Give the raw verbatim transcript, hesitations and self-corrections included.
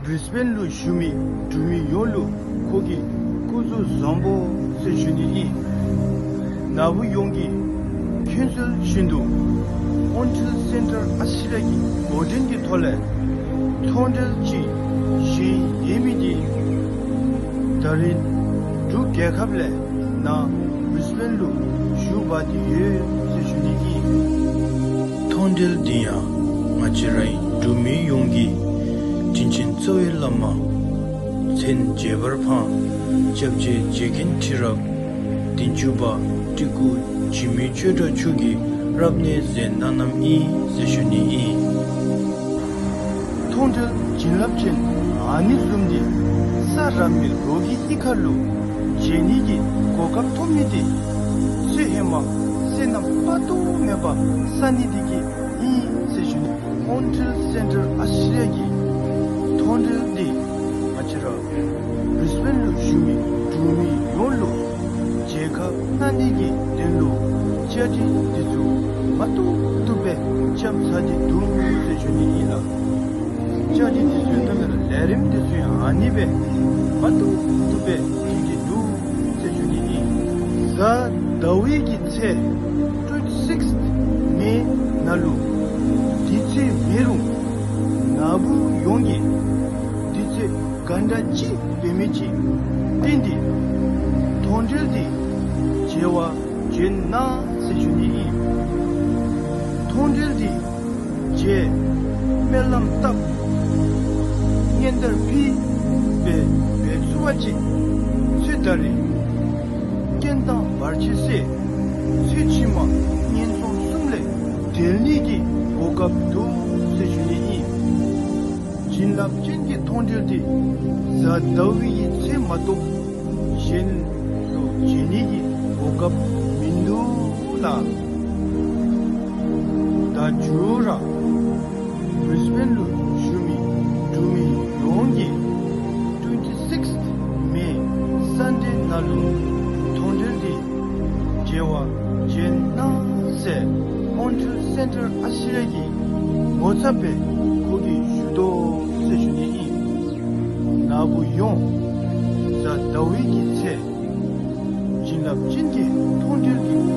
བྷི་རི་སི་བན་ལུ་བཞུགས་མི་འབྲུག་མི་ཡོངས་ལུ་ཁོ་གི་སྐུ་གཟུགས་བཟང་པོ་ཟེར་ཞུ་ནི་ཨིན། ནཱ་བུ་ཡོངས་ཀྱིས་ཁྱོད་ཚོ་བཞིན་དུ་ཨོན་ཊེ་རི་ཡོ་སེན་ཊར་ཨ་སི་ཊེ་ལི་ཡ་གི་འགོ་འདྲེན་གྱི་ཐོག་ལས་མཐོང་གྲོལ་ཅིག་བཞེས་ཡོད་མི་འདི་ད་རེས་འབྲུག་རྒྱལ་ཁབ་ལས་ནཱ་བྷི་རི་སི་བན་ལུ་བཞུགས་པ་འདི་ཡོད་ཟེར་ཞུ་ནི་ཨིན། མཐོང་གྲོལ་འདི་ཡང་ང་བཅས་རའི་འབྲུག་མི་ཡོངས་ཀྱི་དྲིན་ཅན་རྩ་བའི་བླ་མ་མཚན་བརྗེད་པར་ཕངས་སྐྱབས་རྗེ་རྗེ་མཁན་ཁྲི་རབས་བདུན་ཅུ་པ་སྤྲུལ་སྐུ་འཇིགས་མེད་ཆོས་གྲགས་མཆོག་གི་རབ་གནས་མཛད་གནང་གནངམ་ཨིན་ཟེར་ཞུ་ནི་ཨིན། མཐོང་གྲོལ་བྱིན་རླབས་ཅན་ཨ་ནི་བཟུམ་འདི་ས་ར་མི་རོ་གི་ཡི་ག་ལུ་མཇལ་ནི་གི་གོ་སྐབས་ཐོབ་ནི་འདི་ཚེ་ཧེ་མ་བསོད་ནམས་དཔག་ཏུ་མེད་པ་བསགས་ནི་འདི་གིས་ཨིན་ཟེར་ཞུ་ནི། ཨོན་ཊེ་རི་ཡོ་སེན་ཊར་ཨ་སི་ཊེ་ལི་ཡ་གི་མཐོང་གྲོལ་འདི་ང་བཅས་ར་བྷི་རི་སི་བན་ལུ་བཞུགས་མི་འབྲུག་མི་ཡོངས་ལུ་མཇལ་ཁ་གནང་ནི་གི་དོན་ལུ་བཅའ་སྒྲིག་འདི་ཚུ་མ་བཏུབ་བཏུབ་སྦེ་འཆམ་ཚར་ཏེ་འདུག་ཟེར་ཞུ་ནི་ཨིན་ལགས། བཅའ་སྒྲིག་འདི་ཚུ་ཡང་ད་ལས་རིམ་འདི་ཚུ་ཡང་ཨ་ནི་སྦེ་མ་བཏུབ་བཏུབ་སྦེ་འགྲིག་སྟེ་འདུག་ཟེར་ཞུ་ནི་ཨིན། གཟའ་ཟླ་བའི་གི་ཚེས་twenty sixth May ནང་ལུ་དུས་ཚོད་མེད་རུང་ནཱ་བུ་ཡོངས་ཀྱིས་དུས་ཚོད་ག་འདྲ་ཅིག་འབད་མི་ཅིག་བསྟུན་ཏེ་མཐོང་གྲོལ་འདི་མཇལ་བར་བྱོན་གནང་ཟེར་ཞུ་ནི་ཨིན། མཐོང་གྲོལ་འདི་མཇལ། སྨོན་ལམ་བཏབ། སྙན་དར་ཕུལ་སྦེ་འབད་ཚུགས་པ་ཅིན་ཚེ་ད་རེས་རྐྱེན་དང་བར་ཆད་སེལ། ཚེ་ཕྱི་མ་ངན་སོང་གསུམ་ལས་བསྒྲལ་ནི་གི་གོ་སྐབས་འདུག་ཟེར་ཞུ་ནི་ཨིན། བྱིན་རླབས་ཅན་གྱི་མཐོང་གྲོལ་འདི་གཟའ་ཟླ་བའི་ཚེ་མ་གཏོགས་གཞན་ལུ་མཇལ་ནི་གི་གོ་སྐབས་མིན་འདུག་ལགས། ད་མཇུག་ར་བྷི་རི་སི་བན་ལུ་བཞུགས་མི་འབྲུག་མི་ཡོངས་ཀྱིས་twenty sixth May Sunday ནང་ལུ་མཐོང་གྲོལ་འདི་མཇལ་བར་བྱོན་གནང་ཟེར་ཨོན་ཊེ་རི་ཡོ་སེན་ཊར་ཨ་སི་ཊེ་ལི་ཡ་གི་ངོ་ཚབ་སྦེ་ཁོ་གིས་ཞུ་དོ་ཟེར་ཞུ་ནི་ཨིན། ནཱ་བུ་ཡོངས་གཟའ་ཟླ་བའི་གི་ཚེས་བྱིན་རླབས་ཅན་གྱི་མཐོང་གྲོལ་གྱི་